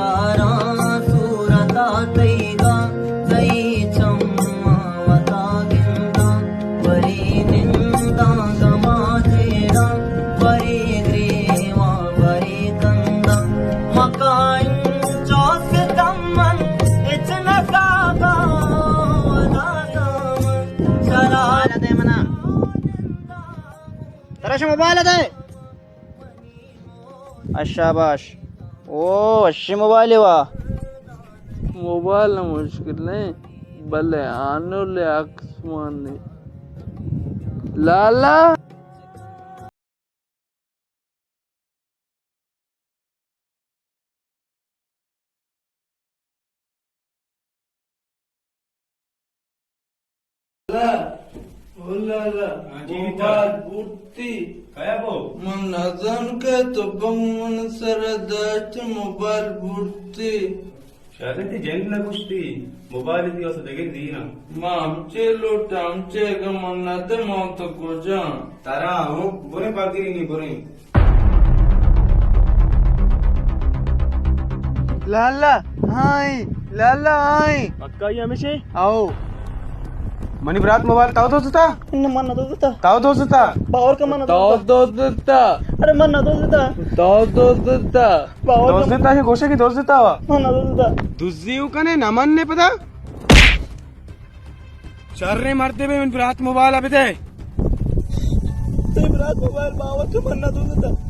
یاراں صورتا تئیگا، تئی چماں وتا گنداں، وری ننداں گما جیڑاں، وری گریواں، وری کنداں، مکائن چو ستم من، ہچ نہ زاگاں، ودا دامن، شراب۔ ترا شما موبائل دے۔ اچھا باش۔ او، اشی موبائل وا۔ موبائل نہ مشکل نہیں، بلے آنو لے عکس مان نہیں۔ لالا۔ لالا، او لالا، ہاں جی، موبائل بوٹتی۔ کیا بو؟ من نزان کہ تو بم من سر داشت موبائل بوٹتی۔ شاید تئی جند نہ گوشتی، موبائل دی واسطہ دگہ دیراں۔ ما ہمچے لوٹ، ہمچے اگہ من نہ دے، ما تو کجا؟ ترا ہوں، برے پاگری نی برے۔ لالا، ہائیں، لالا، ہائیں۔ پکا ہی ہمیشے؟ آؤ۔ منی برات موبائل تاو دوزتا؟ نہ، من نہ دوزتا۔ تاو دوزتا؟ باور کن من نہ دوزتا۔ دوزتا۔ ارے من نہ دوزتا۔ تاو دوزتا۔ باور کن۔ دوزتا کہ گوشے کہ دوزتا وا؟ من نہ دوزتا۔ دزی او کنے نہ من نے پدا؟ شریں مردے بے، من برات موبائل ءَ بدے۔ تئی برات موبائل باور کن من نہ دوزتا۔